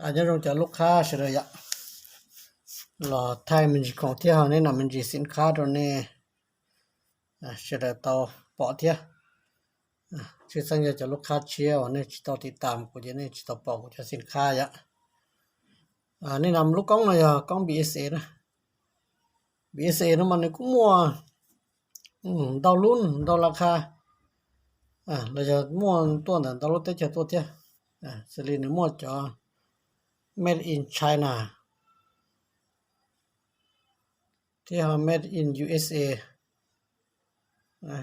ອາ ຍາດໂຍມເຈົ້າລູກຄ້າ ສະເດີຍະ ລໍໄທມັນຊິຂອງທີ່ເຮົາແນະນຳມັນຊິສິນຄ້າໂຕນີ້ ອາ ສະເດີຍເຕົາເປາະເທຍ ອາ ຊື່ສັງຍາເຈົ້າລູກຄ້າເຊຍ ອາ ນີ້ຊິເຕົາຕິດຕາມກູຢູ່ນີ້ ຊິເຕົາເປາະກູຈາກສິນຄ້າຍະ ອາ ແນະນຳລູກກ້ອງນະ ຍາກ້ອງບີເອສເອນະ ບີເອສເອນະ ມັນນີ້ກູມົວ ອືມ ດາວລຸນ ດາວລາຄາ ອາ ລະຈະມົວຕົວນັ້ນ ດາວລຸນເຕຈະຕົວເທຍ ອາ ສະລີນມົວຈອ made in China ທີ່ເຮົາ made in ຢູເອສເອ ນະ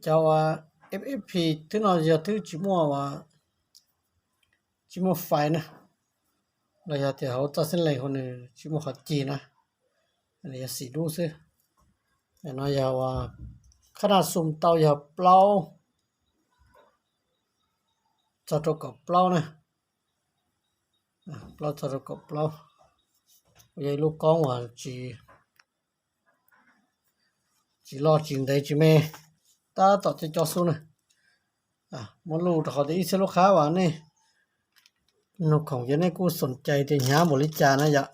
ເຈົ້າວ່າ ເອັຟເອັຟພີ ຖືໜ້ອຍຢາຖືຈິມົວວ່າ ຈິມົວໄຟນະ ລະຢາທີ່ເຮົາຕັດສິນໄລ່ຄົນນີ້ ຈິມົວເຂົາຈີນນະ ອັນນີ້ຢາສີດູຊື່ ແຕ່ນ້ອຍຢາວ່າ ຂະໜາດຊຸມເຕົາຢາເປົ່າ ຈະໂຕກະເປົ່ານະ ອາ ເປົ່າຈະໂຕກະເປົ່າ ຢາລູກກ້ອງວ່າຈີ ຈີຫຼໍ່ຈີງໃດຈີແມ່ ຕາຕໍ່ຈະຈໍສູ້ນະ ອາ ມາລູກຕະຂໍແຕ່ອີເຊລູກຄ້າວ່ານີ້ ນົກຂອງເຢຍນີ້ກູສົນໃຈແຕ່ຫຍ້າບໍລິຈານນະຢະ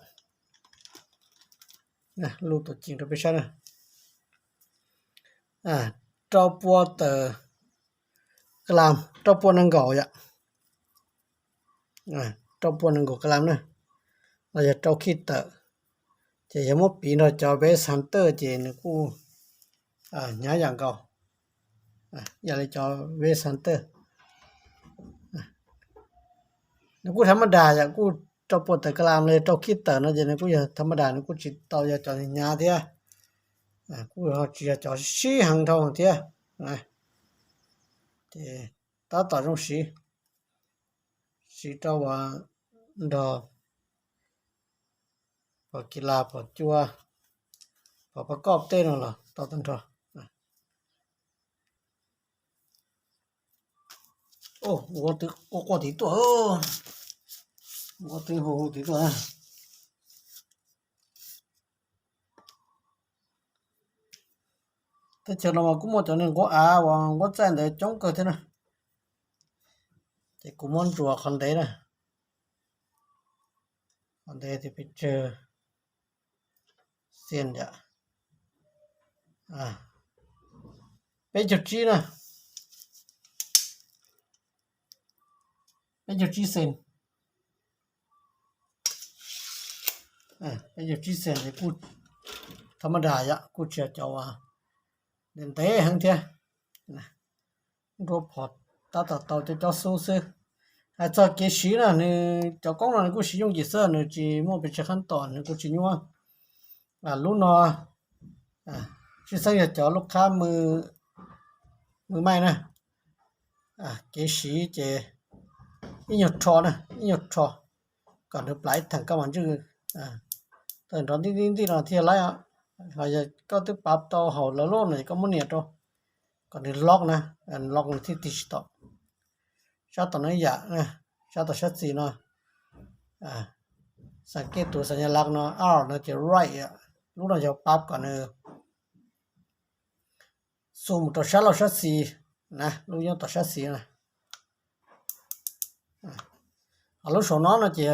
ນະ ລູກຕົວຈິງຕົວເປັນຊະນະ ອາ ເຕົ້າປົວເຕີ ກະລາມ ເຕົ້າປົວນັງເກົາຢະ ອາ ເຕົ້າປົວນັງເກົາກະລາມນະ ລະຢາເຕົ້າຄີເຕີ ຈະຢາໝົດປີເນາະ ຈອເວສຮັນເຕີ ເຈນະກູ ອາ ຍາຢ່າງເກົ່າ ອາ ຢາເລີຍຈອເວສຮັນເຕີ ອາ ນະກູທຳມະດາ ຢາກູ ເຕົ້າປົວເຕີກະລາມເລີຍ ເຕົ້າຄີເຕີເນາະ ຈະນະກູຢາທຳມະດາ ນະກູຈິເຕົາຢາຈອຍາເທຍ ອາ ກູເຮົາຈິຢາຈອຍຊີຫັງເທົ່າເທຍ ນະ ເຈ ຕາຕໍ່ຈົງສີ ສີເຕົາວ່າ ດອ ປະກິລາ ປະຈົວ ປະປະກອບເຕນອນລະ ຕໍ່ຕັນທໍ ໂອ້ ຫົວຕຶກ ໂອ້ ກວ່າຕີຕົວ ເອີ ຫົວຕຶກ ຫົວຕີຕົວນະ ແຕ່ເຈົ້າລະມາກູມົວຈອນໜຶ່ງກໍອາວ່າ ກໍແຈ້ນເດຈົງເກີດເທນະ ແຕ່ກູມົວຈົວຄອນເດນະ ຄອນເດທີ່ໄປເຈີ ເຊນຢະ ອາ ເປຈູຈີນະ ເປຈູຈີເຊນ ອາ ເປຈູຈີເຊນນີ້ກູທຳມະດາຍະ ກູເຊື່ອເຈົ້າວ່າ ເດັ່ນເຕະຫັງເທຍ ນະ ໂດພອດ ຕາຕາເຕົາຈະເຈົ້າສູ້ຊື່ ໃຫ້ຈອດເກສີນະ ນີ້ ເຈົ້າກອງນັ້ນ ກູຊິຍົງເກເຊີນ ນີ້ ຈີມົວເປັນຊັ້ນຂັ້ນຕອນ ນີ້ ກູຊິຍົວ ອາ ລູກນ້ອຍ ອາ ຊິສັງຢາຈອລູກຄ້າມື ມືໃໝ່ນະ ອາ ເກສີເຈ ອີໂຍທໍນະ ອີໂຍທໍ ກ່ອນເດີປາຍຖັງກຳມັນຈື່ ອາ ເຕີນຕອນຕິດໆໆເນາະ ທີ່ໄລອະ ເຮົາຢາກກໍຕຶກປັບຕໍ່ເຮົາລະໂລນ ກໍບໍ່ເນຍໂຕ ກ່ອນເດີລັອກນະ ອັນລັອກທີ່ດິຈິຕອລ ຊາຕອນນີ້ຢານະ ຊາຕອນຊາສີ່ເນາະ ອາ ສັງເກດຕົວສັນຍາລັກເນາະ ອາ ນະຈະໄຣອະ ລູກນ້ອງຈະປັບກ່ອນເດີ ຊູມຕໍ່ຊາໂລຊາສີ່ນະ ລູກຍ້ອນຕໍ່ຊາສີ່ນະ ອາ ອາ ລູກສອງນ້ອງນະຈະ ໃ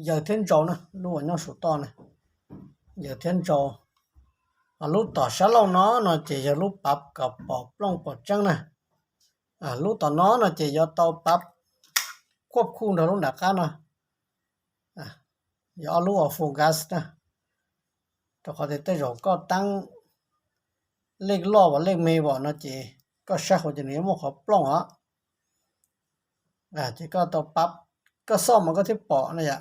ຫຍ່ທຽນໂຈນະ ລູກຍ້ອນສູຕອນນະ ໃຫຍ່ທຽນໂຈ ອາ ລູກຕໍ່ຊາໂລນອນນະ ຈະຢາລູກປັບກະປອບປອງປອດຈັງນະ ອາ ລູກຕໍ່ນອນນະ ຈະຢາເຕົາປັບ ຄວບຄຸມດອກລູກໜ້າການນະ ອາ ຢ່າເອົາລູກອອກໂຟກັສນະ ແຕ່ຂໍແຕ່ເຈົ້າກໍຕັ້ງເລກລໍບໍ່ເລກເມບໍ່ເນາະ ເຈ ກໍຊາໂຄຈະໜີໝົດຂໍປອງອະ ອາ ເຈກໍຕ້ອງປັບ ກໍຊອກມັນກໍຖືປອນະຍະ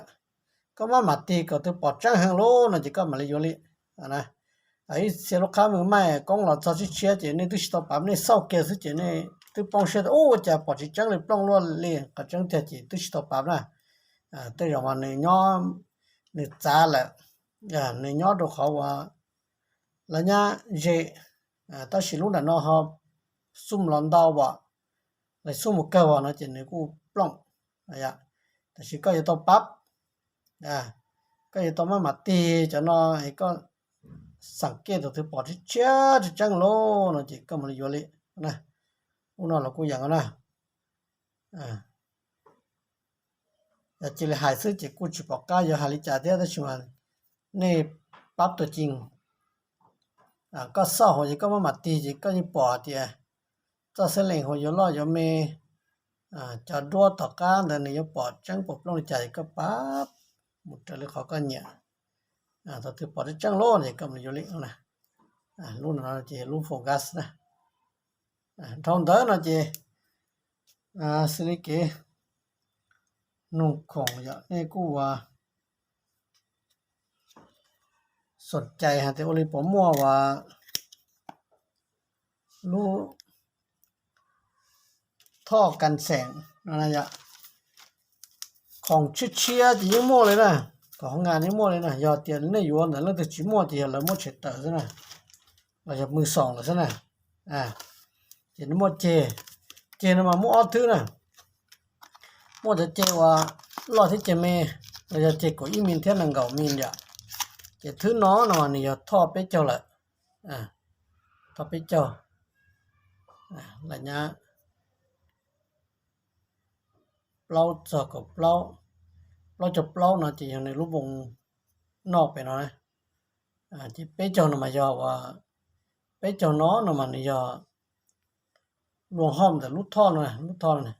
ກໍມາມາຕີກໍຖືປອນຈັງຫັງໂລເນາະ ເຈກໍມາເລຍຢູ່ເລີຍ ອາ ນະ ອາ ເສຍລູກຄ້າມືໃໝ່ ກອງຫຼອດຊາວຊິເຊຍເຈນີ້ ຕຶກຊິຕ້ອງປັບນີ້ ຊາວເກວຊືເຈນີ້ ຕຶກປອງເຊຍ ໂອ້ ຈະປອດຊິຈັງເລີຍ ປອງລ້ວນເລຍ ກະຈັງແທ້ເຈ ຕຶກຊິຕ້ອງປັບນະ ອາ ແຕ່ຢ່າງວ່າເນີຍໍ ເນີຈາແຫຼະ ອາ ເນີຍໍໂດເຂົາວ່າ ລະຍະເຈ ອາ ຕາຊິລຸນນະເນາະ ເຮົາຊຸ່ມລອນດາວວ່າ ລະຊຸ່ມເກີວ່າເນາະ ເຈເນີກູປອງ ອາ ຕາຊິກໍຈະຕ້ອງປັບ ອາ ກໍຈະຕ້ອງມາມາຕີຈະເນາະ ໄອ້ກໍ ສັງເກດຕົວຖືປອດເຈ ຈະຈັງໂລເນາະ ເຈກໍມາລະຢູ່ເລີຍນະ ອຸນອນລະກູຢ່າງນະ ອາ Tà chì lì hài xứ chì cú chì pỏ cá yua hài lì chả thiá, tà chì mà nê pắp tùa ching. À, có sáu hồ chì có má mặt tì chì có như pỏ tìa. Tỏ xứ lệnh hồ yua lọ yua mê. À, cho đua tỏ cá, đờ nì yua pỏ trắng pỏ plông lì chả chì có pắp. Một trở lì khó có nhẹ. À, tỏ thư pỏ trắng trắng lô chì có mà yua lệnh nè. À, lũ nó chì lũ phô gas nè. À, trong đó nó chì, à, xứ lì kì. Nông khổng yọ, nê cú à. ສົນໃຈຫາແຕ່ໂອລິປໍມົວວ່າ ລູກທໍ່ກັນແສງນັ້ນນະຍະ ຂອງເຊຍໆ ຈະຍັງມົວເລີຍນະ ຂອງໂຮງງານຍັງມົວເລີຍນະ ຍອດຕຽນໃນຢວນ ແລ້ວແຕ່ຊິມົວ ຈະເຫັນລະມົວເຊເຕີຊັ້ນນະ ລະຈະມືສອງລະຊັ້ນນະ ອ່າ ຈະມົວເຈ ເຈນະມາມົວອອດຖືນະ ມົວຈະເຈວ່າລອດທີ່ເຈເມ ລະຈະເຈໂກອີມິນທຽນນັງເກົາມິນຢາ ເຈຖືນອນະມານີ້ຢາ ທໍ່ເປເຈົ້າລະ ອ່າ ທໍ່ເປເຈົ້າ ອ່າ ລະຍະ ເປົາຈອກກັບເປົາ ເປົາຈອກເປົາເນາະ ຈະຢູ່ໃນຮູບວົງນອກໄປເນາະນະ ອ່າ ຈະເປເຈົ້ານະມາຢາວ່າ ເປເຈົ້ານອນະມານີ້ຢາ ລວງຫ້ອມແຕ່ລຸດທໍ່ນະ ລຸດທໍ່ນະ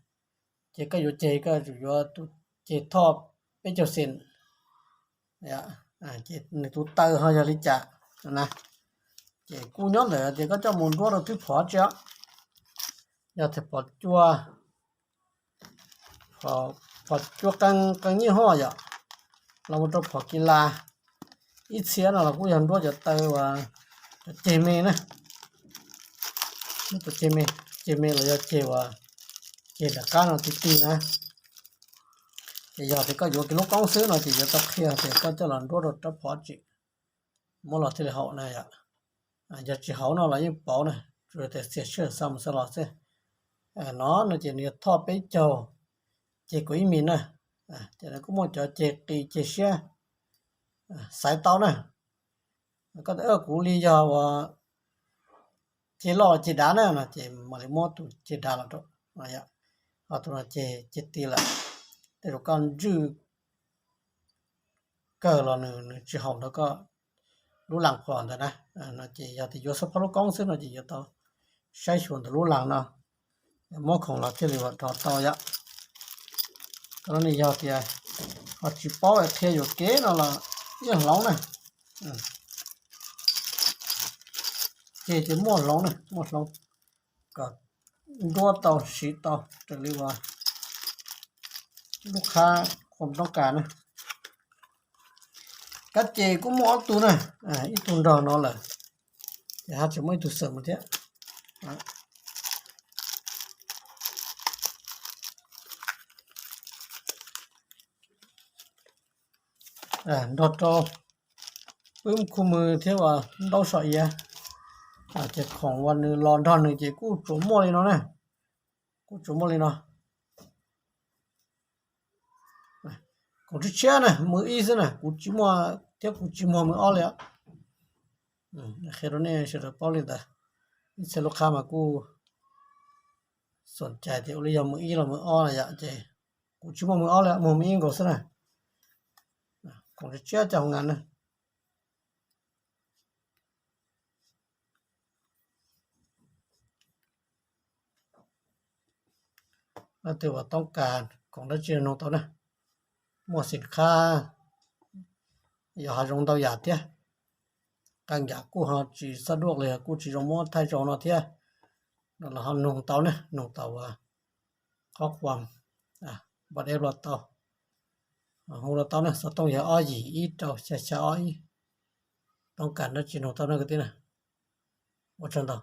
ເຈກະຢູ່ເຈກະຢູ່ ຢູ່ເຈທໍ່ເປເຈົ້າເຊັນ ຍາ ອ່າ ເຈໃນຕູເຕີເຮົາຢາລິຈານະ ເຈກູ້ຍ້ອນເດ ເຈກໍຈະໝູນດ້ວຍຖືພໍເຈົ້າ ຢາແຕ່ພໍຈົວ ພໍ ພໍຈົວກັງ ກັງຍີ່ຫໍ້ຢາ ລາວບໍ່ຕ້ອງພໍກິລາ ອີເຊຍນະ ລາວກູຢານດ້ວຍຈະເຕີວ່າ ຈະເຈເມນະ ຈະເຈເມ ເຈເມລາວຢາເຈວ່າ ເຈດາການອາຕິຕີນະ ຈະຢາທີ່ກໍຢູ່ກິໂລກອງຊື້ເນາະ ຈະຢາຕະເພຍ ແຕ່ກໍຈະລອນດ້ວຍຈະພໍຈິ ມໍລອດທີ່ເຮົານະ ຢາ ອ່າ ຢາຈິເຮົາເນາະ ລາວຍັງເປົານະ ຈະແຕ່ເສຍເຊື້ອຊ້ຳສະຫຼອດເສຍ ອ່າ ເນາະ ນະ ເຈເນຍທໍເປເຈົ້າ ເຈກຸຍມິນນະ ອ່າ ຈະນັ້ນກໍໝົດຈະເຈກີເຈເຊຍ ອ່າ ສາຍເຕົານະ ກໍເອີ ກູລີຢາວ່າ ເຈຫຼໍ່ເຈດານະ ເຈມາລິມໍຕູເຈດາລະໂຕ ອາຍະ ອາໂຕນະເຈ ເຈຕີລະ ແຕ່ໂຕການຈື່ ເກີລະໜຶ່ງ ໜຶ່ງຈີເຮົາ ແລ້ວກໍ ລູກຫຼັງພອນຕະນະ ນະເຈ ຢາຕິຢູ່ສະເພາະລູກກອງຊຶນະເຈ ຢາຕໍ່ໃຊ້ຊວນຕະລູກຫຼັງເນາະ ໝໍຂອງລາວເທເລວະຕໍ່ຕໍ່ຍະ ກໍນີ້ຍາເຕຍ ເຮົາຊິເປົ່າແອເທຍຢູ່ເກເນາະລະ ຍາຫຼອງນະ ເຈ ເຈໝົດຫຼອງນະ ໝົດຫຼອງ ກໍ ດັວເຕົາ ສີເຕົາ ເທເລວະ ລູກຄ້າຄວາມຕ້ອງການນະ ກະເຈກູໝໍເອົາຕູນະ ອາ ອີຕູນດອນນອນເລີຍ ດຽວເຮົາຈະມາອີຕູເສີມມາເທຍ ອາ ອາ ດອດໂຕ ປຶ້ມຄູ່ມືເທວະ ເບົາຊອເອຍ ອາ ເຈັດຂອງວັນໜຶ່ງລອນດອນໜຶ່ງເຈ ກູໂຈໝໍເລີຍເນາະນະ ກູໂຈໝໍເລີຍເນາະ ກູຈະເຊຍນະ ມືອີຊະນະ ກູຈິມໍ ເທວະ ກູຈິມໍມືອອກເລີຍ ອືມ ເຄໂຣເນ ເຊໂຣປອລິດາ ມີເຊລູກຄ້າມາກູ ສົນໃຈເທວະ ໂອລິຍອມມືອີລະ ມືອອກລະຍະເຈ ກູຈິມໍມືອອກເລີຍ ມືອີກອນຊະນະ ອາ ກູຈະເຊຍຈາກໂຮງງານນະ ລະຖືວ່າຕ້ອງການຂອງດັດເຈຍນອງເຕົານະ ໝວດສິນຄ້າ ຢາຫາໂຮງເຕົາຢາເທຍ ກາງຢາກູເຮົາຈີສະດວກເລີຍ ກູຈີໂຮງໝໍໄທໂຈນອເທຍ ລະເຮົານຸງເຕົານະ ນຸງເຕົາວ່າ ຂໍ້ຄວາມ ອາ ບັດເອບລອດເຕົາ ອາ ໂຮງລອດເຕົານະ ສະຕົງຢາອໍຢີ ອີເຕົາ ຊາຊາອໍອີ ຕ້ອງການດັດເຈຍນອງເຕົານະກະຕິນະ ບໍ່ເຊີນເຕົາ